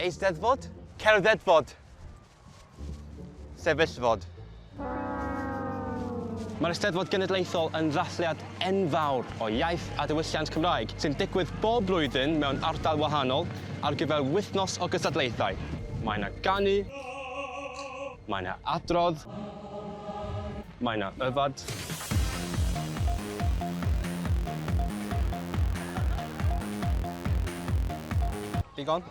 Eisteddfod? Cerddedfod. Sefyllfod. Mae'r Eisteddfod Genedlaethol yn ddathliad enfawr o iaith a diwylliant Cymraeg sy'n digwydd bob blwyddyn mewn ardal wahanol ar gyfer wythnos o gystadlaethau. Mae 'na ganu, mae 'na adrodd, mae 'na yfed. Digon?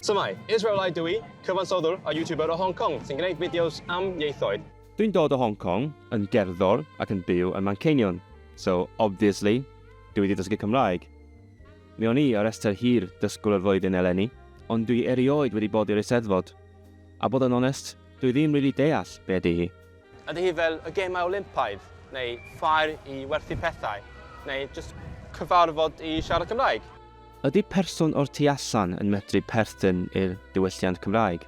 Shwmae, Israel Lai dw i, cyfansoddwr a YouTuber o Hong Kong sy'n gwneud fideos am ieithoedd. Dwi'n dod o Hong Kong, yn gerddor ac yn byw yn Manceinion, so obviously, dwi wedi dysgu Cymraeg. Mi o'n i ar restr hir dysgwr y flwyddyn eleni, ond dwi erioed wedi bod i'r Eisteddfod. A bod yn onest, dwi ddim rili deall be ydi hi. Ydy hi fel y Gemau Olympaidd, neu ffair i werthu pethau, neu jyst cyfarfod i siarad Cymraeg? Ydy person o'r tu allan yn medru perthyn i'r diwylliant Cymraeg?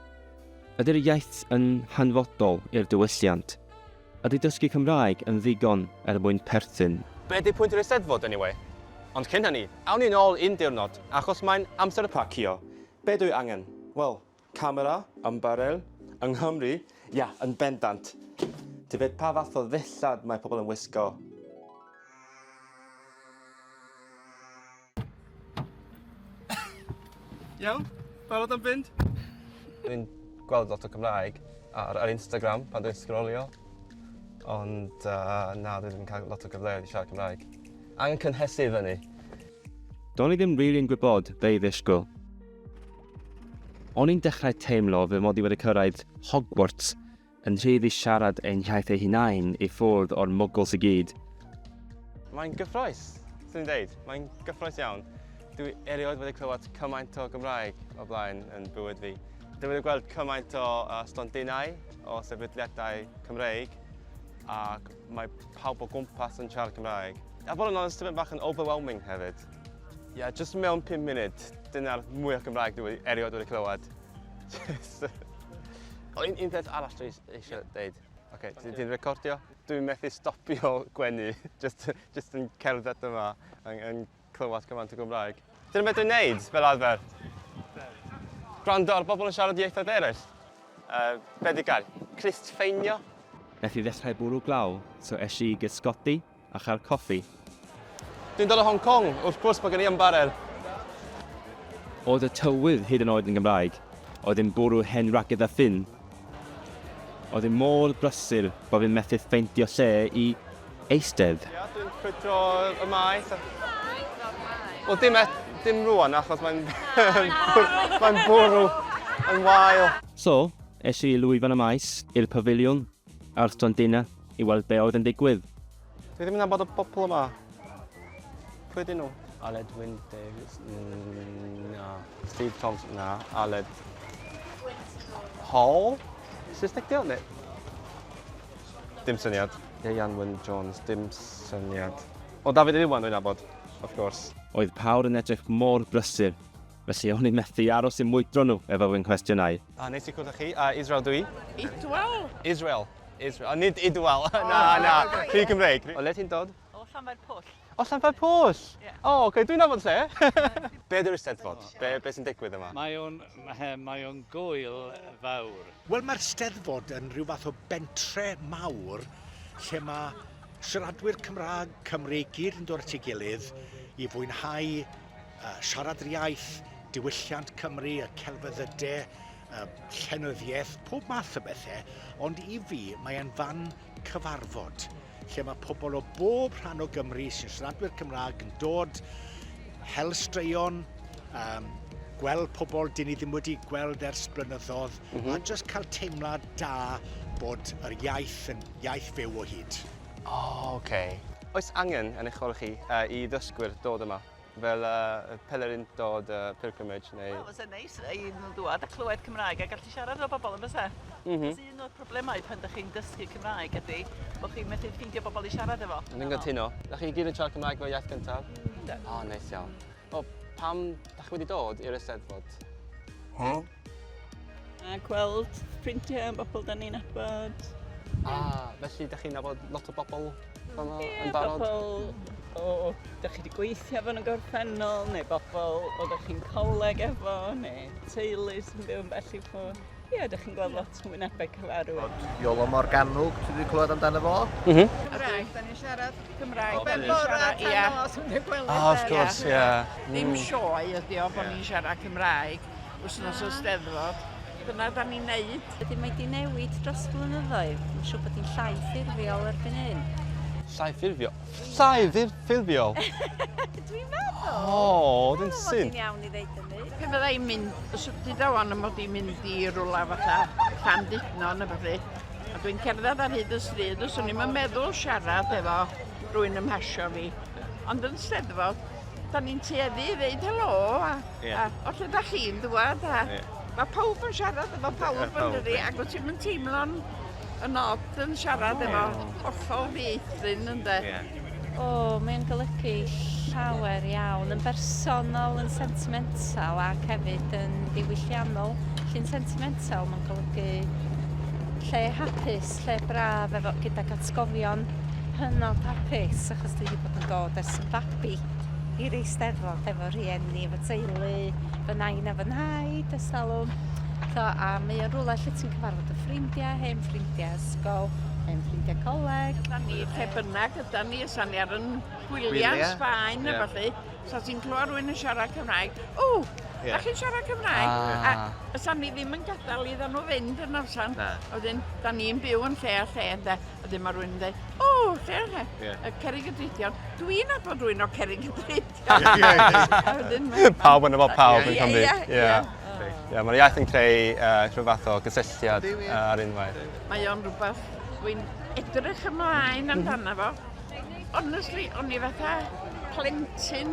Ydy'r iaith yn hanfodol i'r diwylliant? Ydy dysgu Cymraeg yn ddigon er mwyn perthyn? Be ydy pwynt yr Eisteddfod anyway? Ond cyn hynny, awn ni nôl un diwrnod, achos mae'n amser pacio. Be dwi angen? Wel, Camera, ymbarel, yng Nghymru, ia, yn bendant. Tybed pa fath o ddillad mae pobl yn wisgo? Iawn? Barod am fynd? Dwi'n gweld lot o Cymraeg ar, ar Instagram pan dwi'n sgrolio. Ond uh, na, dwi ddim yn cael lot o gyfleoedd i siarad Cymraeg. Angen cynhesu fyny. Do'n i ddim rili'n gwybod be i ddisgwyl. O'n i'n dechrau teimlo fy mod i wedi cyrraedd Hogwarts yn rhydd i siarad ein hiaith eu hunain i ffwrdd o'r muggles i gyd. Mae'n gyffroes, swn i'n deud. Mae'n gyffroes iawn. Dwi erioed wedi clywed cymaint o Gymraeg o blaen yn bywyd fi. Dwi wedi gweld cymaint o uh, stondinau o sefydliadau Cymreig ac mae pawb o gwmpas yn siarad Cymraeg. A bod yn onest, tipyn bach yn overwhelming hefyd. Ie, yeah, jyst mewn 5 munud, dyna'r mwyaf Gymraeg dwi erioed wedi clywed. o, un, un peth arall dwi eisiau dweud. Oce, okay, ti'n ti recordio? Dwi'n methu stopio gwenu, just, just yn cerdded yma, yn, yn clywed cymaint o Gymraeg. Dyna beth dwi'n neud, fel arfer. Gwrando ar bobl yn siarad ieithoedd eraill. Uh, be di gair? Clustfeinio? Nath i ddechrau bwrw glaw, so es i i gysgodi a chael coffi. Dwi'n dod o Hong Kong, wrth gwrs mae gen i ymbarel. Oedd y tywydd hyd yn oed yn Gymraeg, oedd yn bwrw hen wragedd a ffyn. Oedd hi mor brysur bo fi'n methu ffeindio lle i eistedd. Ia, dwi'n crwydro y maes. Wel, dim, et, dim rwan, achos mae'n mae'n bwrw yn wael. So, es i i lwyfan y maes, i'r pafiliwn, a'r stondinau i weld be oedd yn digwydd. Dwi ddim yn nabod y bobl yma. Pwy ydyn nhw? Aled Wyn Davies? Na. Steve Thompson? Na. Aled... Hall? Saesneg di o, neu? Dim syniad. Ieuan Wyn Jones, dim syniad. O, Dafydd Iwan dwi'n nabod, of course. Oedd pawb yn edrych mor brysur, felly o'n i'n methu aros i mwydro nhw efo fy nghwestiynau. A neis i cwrdd â chi. Uh, Israel dwi. Idwal. Israel. Israel. Nid Idwal. na, na. Rhy Gymreig. O le ti'n dod? O Llanfair Pwll. O Llanfair Pwll? Ie. O, oce, okay, dwi'n nabod lle. Be ydy'r Eisteddfod? Be, be sy'n digwydd yma? Mae o'n, mae o'n gwyl fawr. Wel, mae'r Steddfod yn rhyw fath o bentre mawr lle mae siaradwyr Cymraeg Cymru gyd yn dod at ei gilydd i fwynhau uh, siarad yr iaith, diwylliant Cymru, y celfyddydau, uh, llenyddiaeth, pob math o bethau, ond i fi mae'n fan cyfarfod lle mae pobl o bob rhan o Gymru sy'n siaradwyr Cymraeg yn dod, hel straeon, um, gweld pobl dyn ni ddim wedi gweld ers blynyddoedd, mm -hmm. a just cael teimlad da bod yr iaith yn iaith fyw o hyd. O, oh, oce. Okay. Oes angen yn eich chwarae chi uh, i ddysgwyr dod yma? Fel uh, pelerindod, uh, pilgrimage neu... Wel, fysa'n neis i nhw ddwad a clywed Cymraeg a gallu siarad efo bobl yn fysa. Mm -hmm. Un o'r problemau pan ydych chi'n dysgu Cymraeg ydy bod chi'n methu ffeindio bobl i siarad efo. Dwi'n gytuno. Da chi gyd yn siarad Cymraeg fel iaith gyntaf? Yndw. O, oh, neis iawn. O, pam da chi wedi dod i'r Eisteddfod? Huh? A gweld ffrindiau am bobl da ni'n nabod. Ah, felly da chi'n nabod lot o bobl yma yeah, yn barod? Pobl... o da chi wedi gweithio efo yn y gorffennol, neu bobl oeddech chi'n coleg efo, neu teulu sy'n byw yn bell i ffwrdd. Ie, yeah, ydych chi'n gweld lot o wynebau cyfarwydd. Iolo Morganwg, ti wedi clywed amdano fo? Mm -hmm. Cymraeg, da ni'n siarad Cymraeg. Ben bore tan nos yn y gwely. Oh, of course, ie. Yeah. Ddim sioe ydi o bod ni'n siarad Cymraeg wythnos y Steddfod. Dyna da ni'n neud. Wedyn mae di newid dros blynyddoedd. Mae'n siŵr bod hi'n llai ffurfiol erbyn hyn. Llai ffurfiol? Llai ffurfiol? Dwi'n meddwl. O, dwi'n syn. Dwi'n iawn i ddeud hynny. Pe fydda i'n mynd, os ydy wan am mod i'n mynd i rwla fatha Llandudno neu beth, a dwi'n cerdded ar hyd y stryd, os o'n i'm yn meddwl siarad efo rhywun ym mhasio fi. Ond yn Steddfod, da ni'n tueddu i ddeud helo, a, yeah. a o lle da chi'n dŵad, a yeah. mae pawb yn siarad efo pawb yn dydi, ac wyt ti'n mynd teimlo'n yn od yn siarad efo hollol ddieithryn, ynde. Yeah. O, mae'n golygu llawer iawn, yn bersonol, yn sentimental ac hefyd yn ddiwylliannol. Felly'n sentimental, mae'n golygu lle hapus, lle braf efo, gydag atgofion hynod hapus, achos dwi wedi bod yn dod ers yn fabi i'r Eisteddfod efo rhieni, efo teulu, fy nain a fy nhaid ers talwm. So, a mae o'n rhywle lle ti'n cyfarfod y ffrindiau, hen ffrindiau ysgol, hen ffrindiau coleg. Ydan ni, lle bynnag ydan ni, os ni ar yn gwyliau yn Sbaen a ballu, sa ti'n clywed rhywun yn siarad Cymraeg, o, yeah. da chi'n siarad Cymraeg? Ah. A sa ni ddim yn gadael iddyn nhw fynd yn allan. A wedyn, da ni'n byw yn lle a lle, ynde. A wedyn mae rhywun yn dweud, o, lle a lle, yeah. Cerrig y Dreidion. Dwi'n nabod rhywun o Cerrig y Dreidion. Pawb yn nabod pawb yn Cymru. Ie, ie. Mae'r iaith yn creu rhyw fath o gysylltiad ar unwaith. Mae o'n rhywbeth dwi'n edrych ymlaen amdano fo. Honestly, o'n i fatha plentyn.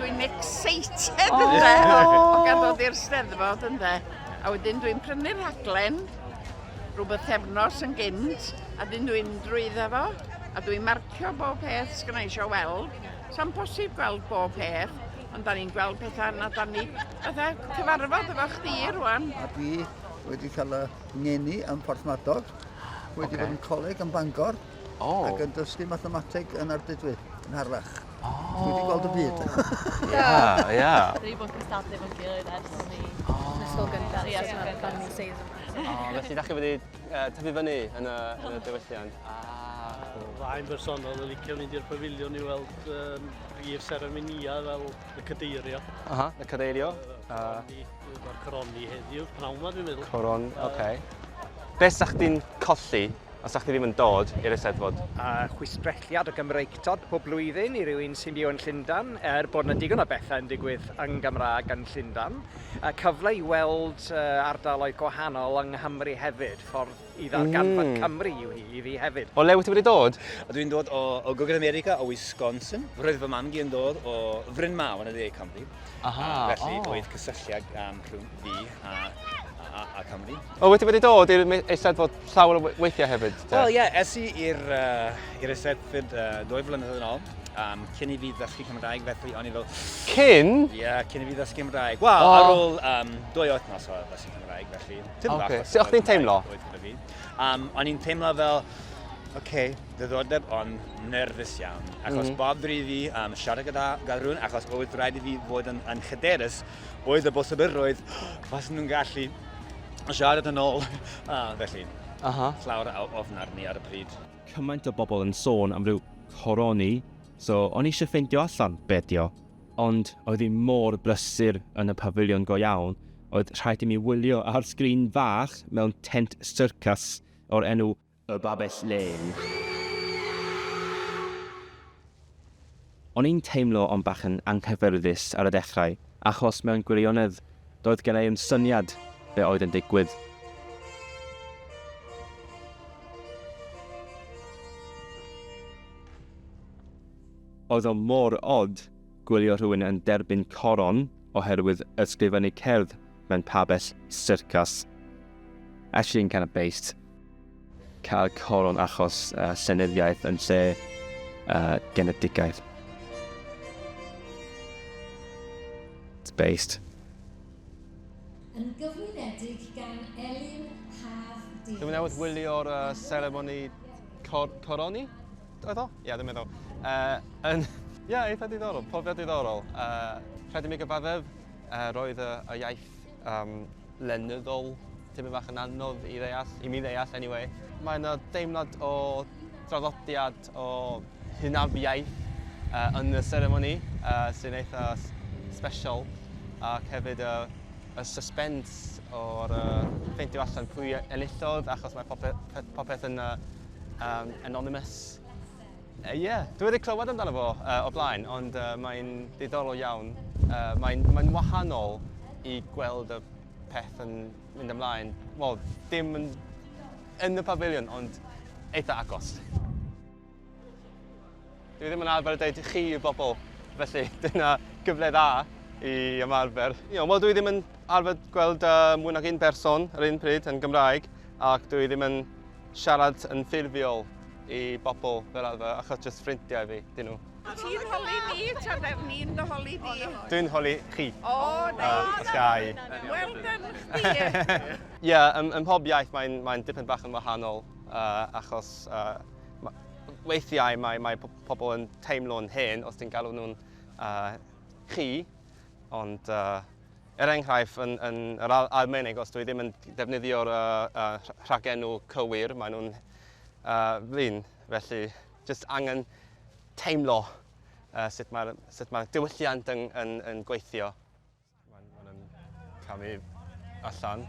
Dwi'n excited, ynde, o gael dod i'r Steddfod, ynde. A wedyn dwi'n prynu'r rhaglen rhyw bythefnos yn gynt, a wedyn dwi'n drwyddo fo, a dwi'n marcio bob peth sgynna i eisiau weld. Sa'n posib gweld bob peth, ond da ni'n gweld pethau na da ni fatha cyfarfod efo chdi rwan. A dwi wedi cael y ngeni yn Porthmadog, wedi okay. bod yn coleg yn Bangor, oh. ac yn dysgu mathemateg yn Ardudwy, yn Harlech. Oh. Dwi wedi gweld y byd. Ie, ie. Dwi wedi bod yn cystadlu efo'n gilydd ers ni yn ysgol gyntaf. Ie, so mae'n season. Oh, felly, da chi wedi tyfu fyny yn y, yn y diwylliant. Ah, cool. Fai'n bersonol yn licio mynd i'r pafiliwn i weld brif seremonïau fel y cadeirio. Aha, y cadeirio. Mae'r coroni heddiw, pnawn ma dwi'n meddwl. Coron, oce. Okay. Be sa chdi'n colli os sa chdi ddim yn dod i'r Eisteddfod? A chwistrelliad o Gymreictod pob blwyddyn i rywun sy'n byw yn Llundain, er bod yna digon o bethau yn digwydd yn Gymraeg yn Llundain. A cyfle i weld ardaloedd gwahanol yng Nghymru hefyd, ffordd i ddarganfod Cymru yw hi i fi hefyd. O le wyt ti wedi dod? Dwi'n dod o, o Gogledd America, o Wisconsin. Roedd fy mam-gu yn dod o Fryn Mawr yn y dde Cymru. Aha, felly oh. oedd cysylltiad rhwng fi a, a, a Cymru. O, wyt ti wedi dod i'r Eisteddfod llawer o weithiau hefyd? Wel, ie, yeah, es i i'r uh, Eisteddfod 2 flynedd yn ôl. Cyn i fi ddysgu Cymraeg, felly o'n i fel... Cyn? Ie, yeah, cyn i fi ddysgu Cymraeg. Wel, oh. ar ôl 2 wythnos o ddysgu Cymraeg, felly... Okay. Sut o'ch chi'n teimlo? O'n i'n teimlo fel, oce, okay, diddordeb, ond nerfus iawn. Achos mm -hmm. bob dri fi siarad gyda, gyda rhywun, achos oedd rhaid i fi fod yn, yn hyderus, oedd y bosibilrwydd, fasen nhw'n gallu siarad yn ôl. Felly, uh -huh. llawer o ofn arni ar y pryd. Cymaint o bobl yn sôn am ryw coroni, so o'n i eisiau ffeindio allan be di o. Ond oedd hi mor brysur yn y pafiliwn go iawn, oedd rhaid i mi wylio ar sgrin fach mewn tent syrcas o'r enw Y Babell Lên. O'n i'n teimlo ond bach yn anghyffyrddus ar y dechrau, achos mewn gwirionedd doedd gen i ddim syniad be oedd yn digwydd. Oedd o mor od gwylio rhywun yn derbyn coron oherwydd ysgrifennu cerdd mewn pabell syrcas. Actually, yn kind of based. Cael coron achos llenyddiaeth yn lle genedigaeth. It's based. Yn gyflwynedig gan Elin Haf Davies. Dwi'n newydd wylio'r seremoni coroni? oedd o? Ie, yeah, dwi'n meddwl. Yn, ie, yeah, eitha diddorol, profiad diddorol. Rhaid i mi gyfaddef, roedd y, y iaith um, lenyddol tipyn bach yn anodd i ddeall, i mi ddeall anyway. Mae yna deimlad o draddodiad o hynafiaeth uh, yn y seremoni uh, sy'n eitha special ac hefyd y, y suspense o'r uh, ffeindio allan pwy enillodd achos mae popeth, popeth yn uh, um, anonymous. Ie, uh, yeah, dwi wedi clywed amdano fo uh, o blaen, ond uh, mae'n ddiddorol iawn. Uh, mae'n mae wahanol i gweld y peth yn mynd ymlaen. Wel, dim yn, yn y pafiliwn, ond eitha agos. Dwi ddim yn arfer dweud chi i bobl, felly dyna gyfle dda i ymarfer. You know, wel, dwi ddim yn arfer gweld uh, mwy nag un person ar un pryd yn Gymraeg, ac dwi ddim yn siarad yn ffurfiol i bobl fel arfer, achos jyst ffrindiau fi, dyn nhw. Ti'n holi ni, ta def ni'n dy holi di? Dwi'n holi chi. O, neis. Os ga i. Well done chdi. Ie, yeah, ym, ym mhob iaith mae'n mae dipyn bach yn wahanol, uh, achos uh, weithiau mae, mae pobl yn teimlo'n hen os ti'n galw nhw'n uh, chi, ond uh, er enghraifft yn, yn yr Almaeneg, os dwi ddim yn defnyddio'r uh, uh, rhagenw cywir, maen nhw'n uh, flin, felly jyst angen teimlo uh, sut mae'r sut mae diwylliant yn, yn, yn gweithio. Mae'n ma camu allan.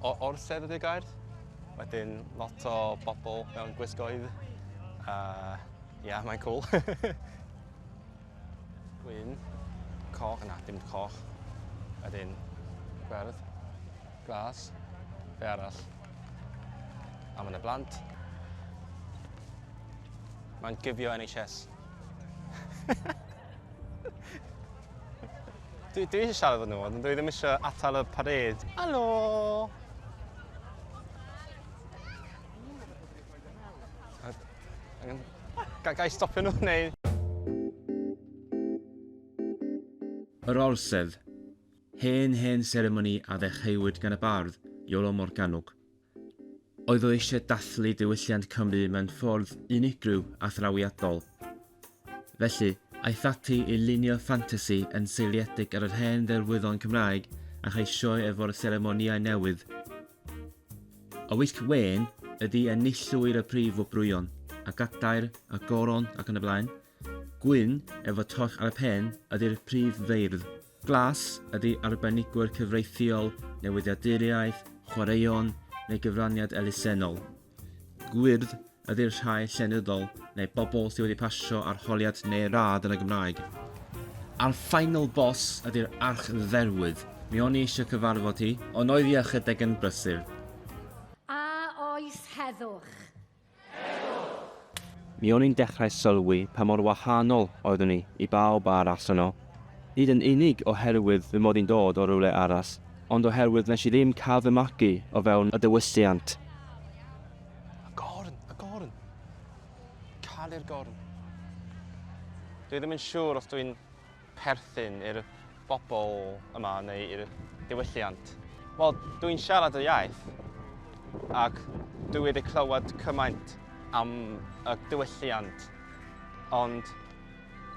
O, orsedd ydy'r gair. Wedyn lot o bobl mewn gwisgoedd. Uh, yeah, mae'n cool. Gwyn, coch, na, dim coch. Wedyn, gwerdd, glas, be arall. A mae yna blant. Mae'n gyfio NHS. dwi, dwi eisiau siarad efo nhw, ond dwi ddim eisiau atal y parade. Helo! Ga, ga i stopio nhw neu... Yr Orsedd. Hen, hen seremoni a ddechreuwyd gan y bardd, Iolo Morganwg. Oedd o eisiau dathlu diwylliant Cymru mewn ffordd unigryw a thrawiadol. Felly, aeth ati i lunio ffantasi yn seiliedig ar yr hen ddelwyddon Cymraeg a chreu sioe efo'r seremonïau newydd. Y wisg wen ydi enillwyr y prif wobrwyon, a gadair, a goron ac yn y blaen. Gwyn, efo torch ar y pen, ydi'r prif feirdd. Glas ydi arbenigwyr cyfreithiol, newyddiaduriaeth, chwaraeon neu gyfraniad elusennol. Gwyrdd ydi'r rhai llenyddol neu bobl sydd wedi pasio arholiad neu radd yn y Gymraeg. A'r final boss ydi'r archdderwydd. Mi o'n i eisiau cyfarfod hi, ond oedd hi ychydig yn brysur. A oes heddwch? Mi o'n i'n dechrau sylwi pa mor wahanol oeddwn i i bawb arall yno. Nid yn unig oherwydd fy mod i'n dod o rywle arall, ond oherwydd wnes i ddim cael fy magu o fewn y diwylliant. Y gorn! Y gorn! Cael i'r gorn. Dwi ddim yn siŵr os dwi'n perthyn i'r bobl yma neu i'r diwylliant. Wel, dwi'n siarad y iaith ac dwi wedi clywed cymaint am y diwylliant, ond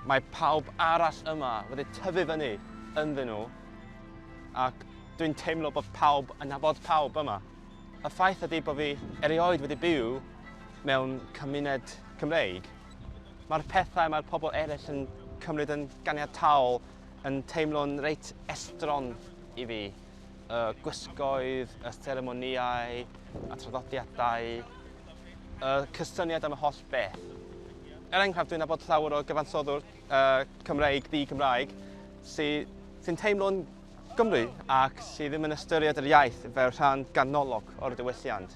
mae pawb arall yma wedi tyfu fyny ynddyn nhw ac dwi'n teimlo bod pawb yn nabod pawb yma. Y ffaith ydy bod fi erioed wedi byw mewn cymuned Cymreig. Mae'r pethau mae'r pobl eraill yn cymryd yn ganiataol yn teimlo'n reit estron i fi. Y gwisgoedd, y seremonïau, y traddodiadau, y cysyniad am y holl beth. Er enghraifft, dwi'n nabod llawer o gyfansoddwr uh, Cymreig, di-Gymraeg, sy'n sy teimlo'n Gymru ac sydd ddim yn ystyried yr iaith fel rhan ganolog o'r diwylliant.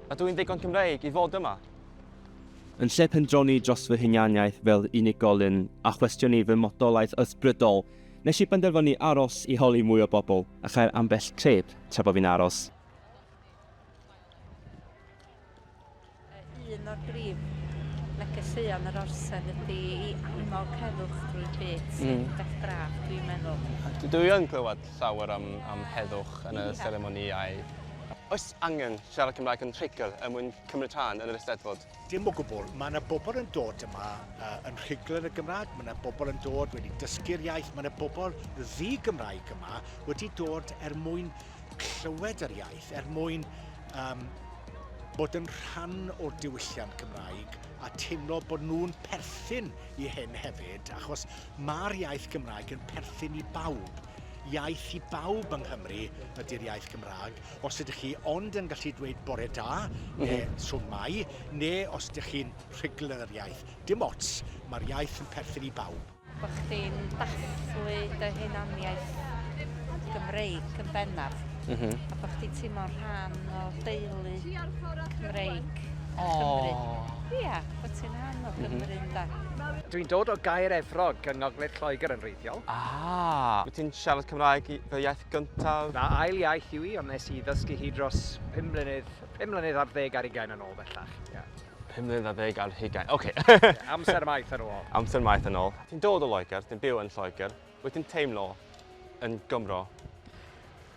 A dwi'n ddigon Cymreig i fod yma. Yn lle pendroni dros fy hunaniaeth fel unigolyn a chwestiynu fy modolaeth ysbrydol, nes i benderfynu aros i holi mwy o bobl a chael ambell crêp tra bo fi'n aros. Un o'r brif negeseuon yr orsedd ydy i annog heddwch drwy'r byd, sy'n mm. beth braf, dwi'n meddwl. Dwi yn clywed llawer am, am heddwch yn y yeah. seremonïau. Oes angen siarad Cymraeg yn rhugl er mwyn cymryd rhan yn yr Eisteddfod? Dim o gwbl. Mae yna bobl yn dod yma uh, yn rhugl yn y Gymraeg, mae yna bobl yn dod wedi dysgu'r iaith, mae yna bobl ddi-Gymraeg yma wedi dod er mwyn clywed yr iaith, er mwyn um, bod yn rhan o'r diwylliant Cymraeg a teimlo bod nhw'n perthyn i hyn hefyd, achos mae'r iaith Gymraeg yn perthyn i bawb. Iaith i bawb yng Nghymru ydy'r iaith Gymraeg. Os ydych chi ond yn gallu dweud bore da, mm -hmm. neu shwmae, neu os ydych chi'n rhugl yn yr iaith, dim ots, mae'r iaith yn perthyn i bawb. Bod chdi'n dathlu dy hunaniaeth Gymreig yn bennaf. Mm -hmm. A bod chdi'n teimlo'n rhan o deulu Cymreig a Chymru. Ia, bod ti'n rhan o Gymru, mm -hmm. da. Dwi'n dod o Gaer Efrog yng Ngogledd Lloegr yn wreiddiol. Ah! Wyt ti'n siarad Cymraeg fel iaith gyntaf? Na, ail iaith yw hi, ond nes i ddysgu hi dros 5 mlynedd, 5 mlynedd ar ddeg ar ugain yn ôl bellach. Yeah. 5 mlynedd ar ddeg ar hugain, oce. Yeah, amser maith yn ôl. Amser maith yn ôl. Ti'n dod o Loegr, ti'n byw yn Lloegr. Wyt ti'n teimlo yn Gymro?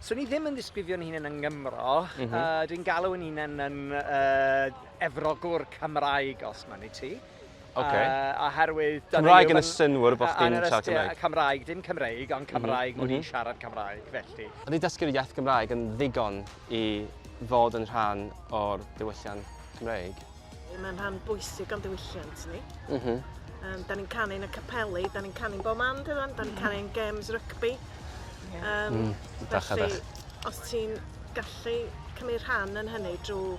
Swn i ddim yn ddisgrifio'n hunan yn Gymro. Mm -hmm. uh, dwi'n galw yn hunan yn uh, Efrogwr Cymraeg, os mae'n i ti. Okay. Uh, oherwydd... Cymraeg yn y synnwyr bod chdi'n siarad Cymraeg? Cymraeg, dim Cymreig, ond Cymraeg, mm -hmm. mod i'n mhm. siarad Cymraeg, felly. Ydy dysgu'r iaith Gymraeg yn ddigon i fod yn rhan o'r diwylliant Cymreig? Mae'n rhan bwysig o'n diwylliant ni. Mm -hmm. um, da ni'n canu yn y capeli, da ni'n canu'n bob man, dydan? Da ni'n canu yn games rygbi. Um, mm, felly, os ti'n gallu cymryd rhan yn hynny drwy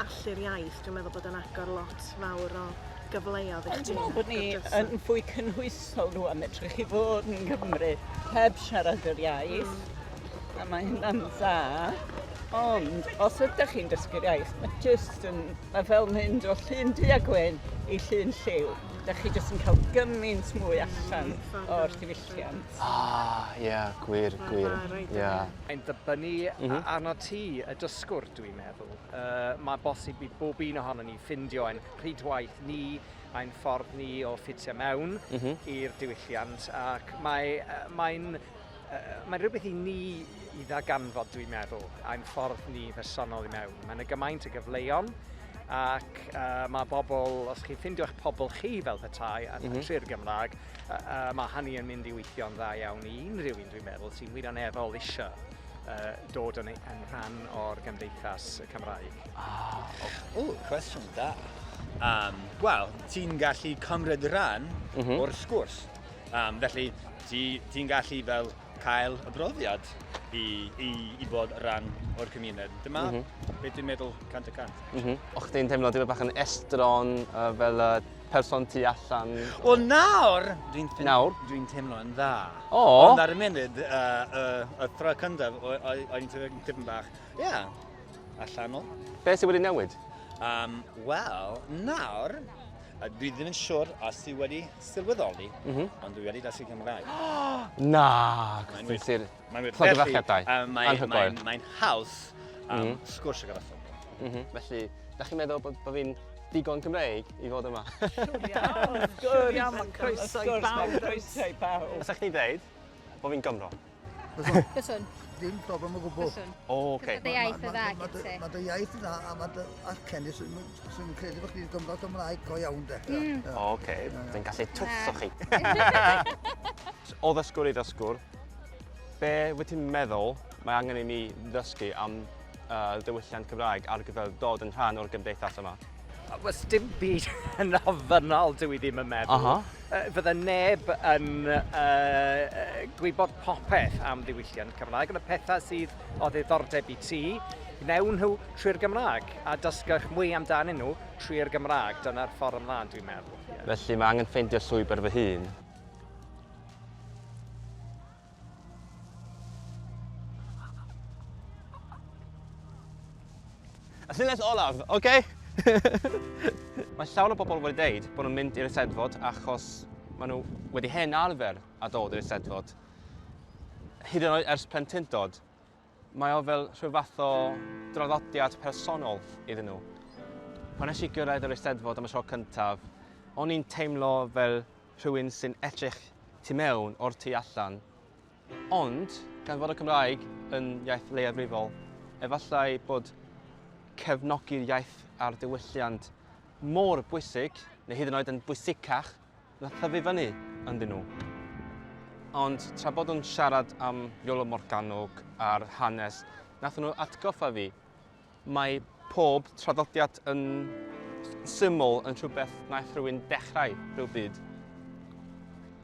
allu'r iaith, dwi'n meddwl bod yn agor lot fawr o gyfleoedd i chdi. Dwi'n meddwl bod ni yn fwy cynhwysol rwan, edrych i fod yn Gymru heb siarad yr iaith. Mm. A mae hynna'n dda. Ond os ydych chi'n dysgu'r iaith, mae jyst yn, mae fel mynd o llun du a gwyn i llun lliw. Dych chi jyst yn cael gymaint mwy allan o'r diwylliant. Ah, ie, yeah, gwir, gwir. Yeah. Mae'n dibynnu mm -hmm. arno ti, y dysgwr, dwi'n meddwl. Uh, mae bosib i bob un ohono ni ffindio ein rhydwaith ni, ein ffordd ni o ffitio mewn mm -hmm. i'r diwylliant ac mae, mae'n Mae'n rhywbeth i ni i ddarganfod, dwi'n meddwl, a'n ffordd ni personol i mewn. Mae yna gymaint o gyfleon ac uh, mae bobl, os chi'n ffindio eich pobl chi fel petai a mm -hmm. trwy'r Gymraeg, uh, uh, mae hynny yn mynd i weithio'n dda iawn i unrhyw un, dwi'n meddwl, sy'n wirioneddol eisiau uh, dod yn, yn rhan o'r gymdeithas Cymraeg. Ah, okay. O, cwestiwn da. Um, Wel, ti'n gallu cymryd rhan mm -hmm. o'r sgwrs. Um, felly, ti'n ti gallu fel cael y brofiad i, i, i bod rhan o'r cymuned. Dyma mm -hmm. beth dwi'n meddwl 100%. Mm -hmm. O'ch chdi'n teimlo tipyn bach yn estron uh, fel y person tu allan? Wel nawr, dwi'n nawr? Dwi'n teimlo yn dda. O! Ond ar y munud, uh, uh, y tro cyntaf, o'n i'n teimlo tipyn bach, ie, yeah, allanol. Be sydd wedi newid? Um, Wel, nawr, dwi ddim yn siŵr os ti wedi sylweddoli, mm -hmm. ond dwi wedi dysgu Cymraeg. Na, mae'n wir. Mae'n wir. Llongyfarchiadau. Mae'n mae, mae haws um, mm -hmm. sgwrsio gyda phobl. Mm -hmm. Felly, da chi'n meddwl bod, bod fi'n digon Cymreig i fod yma? Siwr iawn, wrth gwrs. Iawn, mae croeso i bawb. Croeso i bawb. Os ydych chi'n dweud bod fi'n Gymro? Byswn. Dim problem o gwbl. Byswn. O, oce. Mae dy iaith yn dda gen ti. Mae dy iaith yn dda a mae dy acen i, swn i'n credu bod chdi'n Gymro Gymraeg go iawn de. Mm. O, oce. Dwi'n gallu twtso chi. O ddysgwr i ddysgwr, be wyt ti'n meddwl mae angen i mi ddysgu am uh, ddiwylliant Cymraeg ar gyfer dod yn rhan o'r gymdeithas yma? Wel, dim byd yn ofynnol, dw i ddim yn meddwl. Uh -huh. Fydde neb yn uh, gwybod popeth am ddiwylliant Cymraeg, ond y pethau sydd o ddiddordeb i ti, gnewn nhw trwy'r Gymraeg, a dysgwch mwy amdanyn nhw trwy'r Gymraeg. Dyna'r ffordd ymlaen, dwi'n meddwl. Yeah. Felly mae angen ffeindio llwybr fy hun. Y llinell olaf, oce? Okay? Mae llawer o bobl wedi deud bod nhw'n mynd i'r Eisteddfod achos maen nhw wedi hen arfer a dod i'r Eisteddfod. Hyd yn oed ers plentyndod, mae o fel rhyw fath o draddodiad personol iddyn nhw. Pan nes i gyrraedd yr Eisteddfod am y tro cyntaf, o'n i'n teimlo fel rhywun sy'n edrych tu mewn o'r tu allan. Ond, gan fod y Cymraeg yn iaith leiafrifol, efallai bod cefnogi'r iaith a'r diwylliant mor bwysig, neu hyd yn oed yn bwysicach, na thyfu fyny ynddyn nhw. Ond tra bod nhw'n siarad am Iolo Morgannwg a'r hanes, nath nhw atgoffa fi mae pob traddodiad yn syml yn rhywbeth wnaeth rhywun dechrau rhywbryd.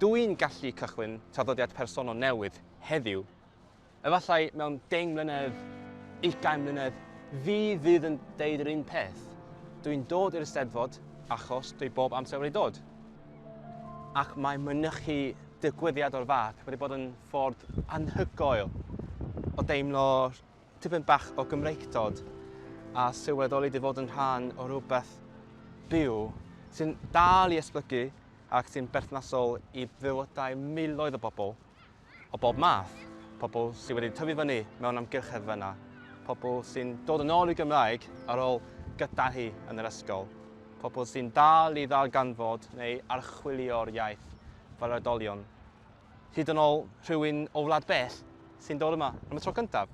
Dw i'n gallu cychwyn traddodiad personol newydd heddiw. Efallai mewn 10 mlynedd, 20 mlynedd, fi fydd yn deud yr un peth. Dw i'n dod i'r Eisteddfod achos dwi bob amser wedi dod. Ac mae mynychu digwyddiad o'r fath wedi bod yn ffordd anhygoel o deimlo tipyn bach o Gymreictod a sylweddoli dy fod yn rhan o rywbeth byw sy'n dal i esblygu ac sy'n berthnasol i fywydau miloedd o bobl o bob math. Pobl sydd wedi tyfu fyny mewn amgylchedd fyna, pobl sy'n dod yn ôl i Gymraeg ar ôl gyda hi yn yr ysgol, pobl sy'n dal i ddarganfod neu archwilio'r iaith fel oedolion. Hyd yn ôl rhywun o wlad bell sy'n dod yma am y tro cyntaf.